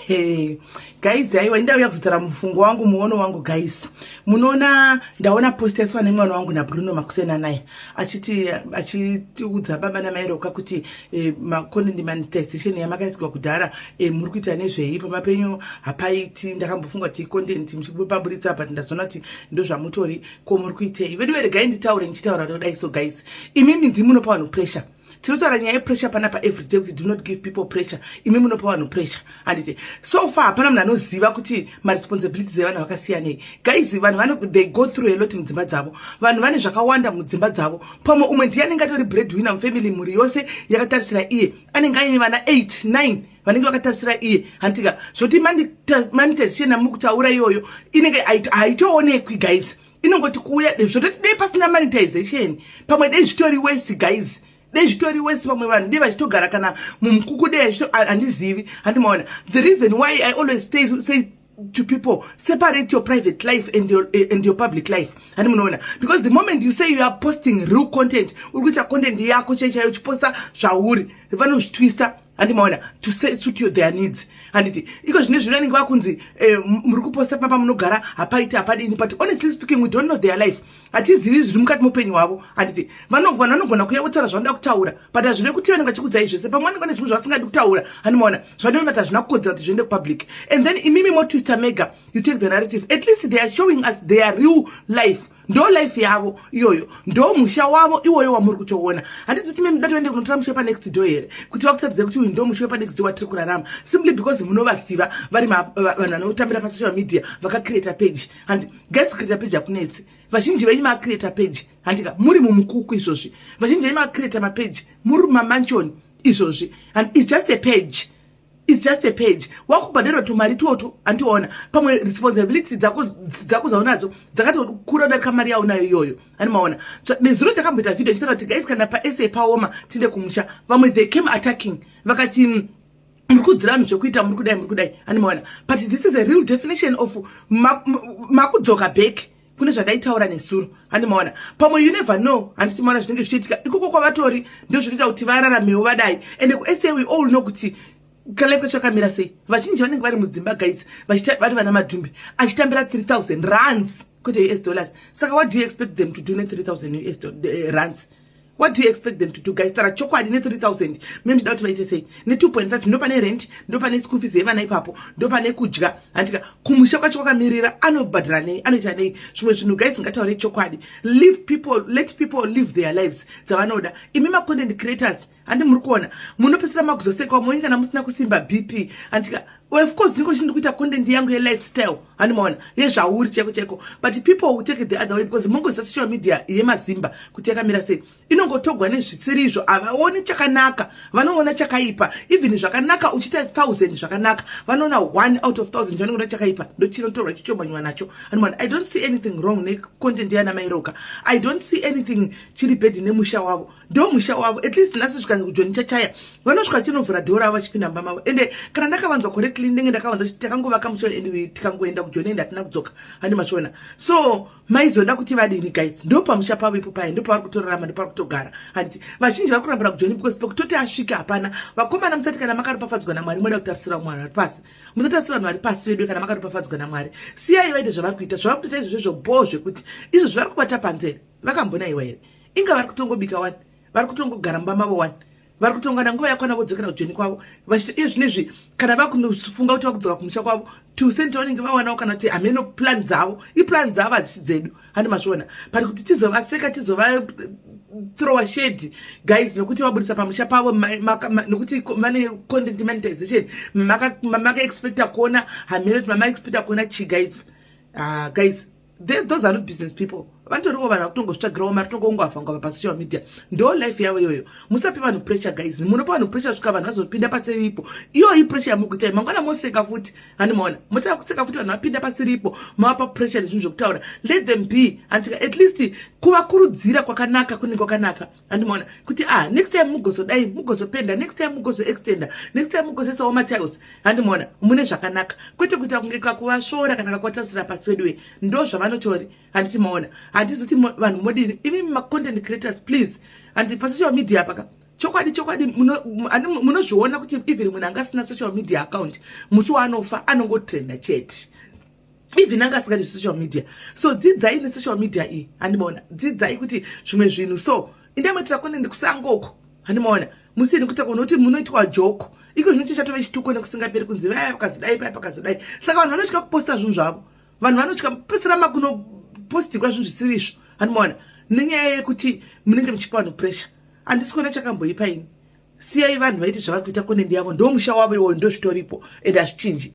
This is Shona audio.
Hey, guys, aiwa, ndauya kuzotaura mufungo wangu, muono wangu. Guys, munoona, ndaona post yaiswa nemwana wangu naBruno Makusena naye achiti, achitiudza baba namaiRoka kuti macontent monetization yamakaiswa kudhara, muri kuita nezvei? Pama penyu hapaiti. Ndakambofunga kuti content muchipaburitsa, but ndazoona kuti ndo zvamutori. Ko muri kuitei? Vedu regai nditaure, ndichitaura todai. So guys, imimi ndimunopa vanhu pressure. Tinotaura nyaya yepressure panapa everyday kuti do not give people pressure. Imi munopa vanhu pressure, handiti? So far hapana munhu anoziva kuti maresponsibilities evanhu vakasiyanei. Guys, vanhu vano, they go through a lot mudzimba dzavo. Vanhu vane zvakawanda mudzimba dzavo. Pamwe umwe ndiye anenge atori breadwinner mufamily, mhuri yose yakatarisira iye, anenge aine vana 8 9 vanenge vakatarisira iye, handitika? Zvoti monetization yamuri kutaura iyoyo inenge haitoonekwi, guys. Inongoti kuuya zvototi dei pasina monetization, pamwe dei zvitori worse, guys, dei zvitori worse. Vamwe vanhu dei vachitogara kana mumukuku, dei handizivi, handimaona? The reason why I always say to people, separate your private life and your public life, handi munoona? Because the moment you say you are posting real content, uri kuita content yako chaichaiyo, uchiposta zvauri, vanozvitwista, handimaona, to suit their needs, handiti? Iko zvine zvino vanenge vakunzi muri kuposta papa munogara hapaiti, hapadini. But honestly speaking, we don't know their life. Hatizivi zviri mukati meupenyu hwavo, handiti? Vanhu vanogona kuuya votaura zvavanoda kutaura, but hazvine kuti vanenge vachikudzai zvese. Pamwe vanenge vane zvimwe zvavasingadi kutaura, handimaona? Zvanoona kuti hazvina kukodzera kuti zviende kupublic, and then imimi motwista mega. You take the narrative. At least they are showing us their real life. Ndo life yavo iyoyo, ndo musha wavo iwoyo wamuri kutoona. Handiti kuti mimi datoende kunotora musha wepanext door here kuti vakutatidzai kuti uyu ndo musha wepanext door watiri kurarama, simply because munovasiva vari vanhu vanotambira pasocial media, vakacreata page? Handi guys, kucreata page hakunetsi. Vazhinji venyu makacreata page, handika, muri mumukuku izvozvi. Vazhinji venyu makacreata mapage muri mumamansion izvozvi, and it's just a page, it's just a page. Wakubhadharwa tumari toto, handiona? Pamwe responsibility dzako dzaunadzo dzakatokura kudarika mari yaunayo iyoyo, handimaona? Nezuro ndakamboita video ichitaura kuti guys, kana paSA paoma, tinde kumusha. Vamwe, they came attacking, vakati muri kudzira vanhu zvekuita, muri kudai, muri kudai, handimaona? But this is a real definition of makudzoka back kune zvandaitaura nesuro, handimaona? Pamwe you never know, handisi maona zvinenge zvichiitika ikoko kwavatori, ndo zvinoita kuti vararamewo vadai. Ende kuSA we all know kuti kalife kacho kakamira sei. Vazhinji vanenge vari mudzimba, guys, vari vana madhumbi, achitambira 3000 rands, kwete US dollars. Saka what do you expect them to do ne3000 US rands? What do you expect them to do, guys? Tara chokwadi, ne3000 mune muchida kuti vaite sei ne2.5? Ndo pane rent, ndo pane school fees yevana ipapo, ndo pane kudya, handika? Kumusha kwacho kwakamirira, anobhadhara nei? Anoita nei zvimwe zvinhu? Guys, ngataurei chokwadi. Leave people, let people live their lives dzavanoda. Imi macontent creators, handi muri kuona, munopesera makuzoseka moyi kana musina kusimba BP, handika? Of course ndiko chindi kuita content yangu yelifestyle, handimaona, yezvauri chaiko chaiko, but people will take it the other way because mongoziva social media yemazimba kuti yakamira sei. Inongotogwa nezvisiri izvo. Havaoni chakanaka, vanoona chakaipa. Even zvakanaka, uchiita thousand zvakanaka, vanoona one out of thousand vanongoona chakaipa, ndochinotorwa chichomanywa nacho, handimaona? I don't see anything wrong necontent yana Mairoka. I don't see anything chiri bad nemusha wavo. Ndo musha wavo. At least nhasi zvikanzi kuJoni chachaya, vanosvika chinovhura dhoo ravo vachipinda mumba mavo. Ende kana ndakavanzwa correctly, ndenge ndakavanzwa chiti takangovaka musha and tikangoenda kuJoni ende hatina kudzoka, handi machiona? So maizoda kuti vadini, guys? Ndo pamusha pavo ipo paya, ndo pavari kutorarama, ndo pavari kutogara, handiti? Vazhinji vari kurambira kuJoni because pekutoti asvika hapana. Vakomana, musati kana makaropafadzwa naMwari moda kutarisira mwana ari pasi. Musatarisira vanhu vari pasi vedu. Kana makaropafadzwa naMwari, siyai vaite zvavari kuita. Zvavari kutoita izvozvo bho, zvekuti izvo zvari kubata panzere vakambonaiwa here? Inga vari kutongobika wani, vari kutongogara mumba mavo wani, vari kutongana. Nguva yakwana vodzokera kujoni kwavo. Iye zvinezvi kana vakunofunga kuti vakudzoka kumusha kwavo, 2 cent vanenge vawanawo, kana kuti hameno plan dzavo. Iplan dzavo, hadzisi dzedu, handi mazviona? But kuti tizovaseka, tizova throwa shade, guys, nokuti vabudisa pamusha pavo, nokuti vane content monetization, makaexpecta kuona hameno kuti mamaexpecta kuona chi, guys? Guys, those are not business people. Vatoriwo vanhu vakutongozvitsvagirawo mari, tongoungavhangava pasocial media. Ndo life yavo iyoyo. Musape vanhu pressure, guys. Munopa vanhu pressure svika vanhu vazopinda pasiripo. Iyoyi pressure yamukuitai, mangwana moseka futi, handimaona? Motava kuseka futi vanhu vapinda pasiripo, mavapa pressure nezvinhu zvokutaura. Let them be, handika? At least kuvakurudzira kwakanaka kunenge kwakanaka, handimaona? Kuti ah, next time mugozodai, mugozopenda, next time mugozoextenda, next time mugozoisawo matiles, handimaona? Mune zvakanaka, kwete kuita kunge kakuvasvora kana kakuvatasira pasi peduwe. Ndo zvavanotori, handiti maona? Handizoti vanhu modini. Imi macontent creators, please, handi pasocial media paka Chokwadi chokwadi, munozviona kuti even munhu anga asina social media account, musi waanofa anongotrenda chete, even anga asingadi social media. So dzidzai nesocial media iyi, handimaona? Dzidzai kuti zvimwe zvinhu so indamoitira content kusangoko, handimaona? Musini kuita kunoti munoitwa joko iko zvino, chichatove chituko nekusingaperi, kunzi vaya vakazodai, paya pakazodai. Saka vanhu vanotya kuposta zvinhu zvavo, vanhu vanotya pedzisira makunopostikwa zvinhu zvisiri izvo, handimaona? Nenyaya yekuti munenge muchipa vanhu pressure. Handisi kuona chakamboipa ini. Siyai vanhu vaite zvavari kuita, content yavo ndo musha wavo iwoyo, ndo zvitoripo, ende hazvichinji.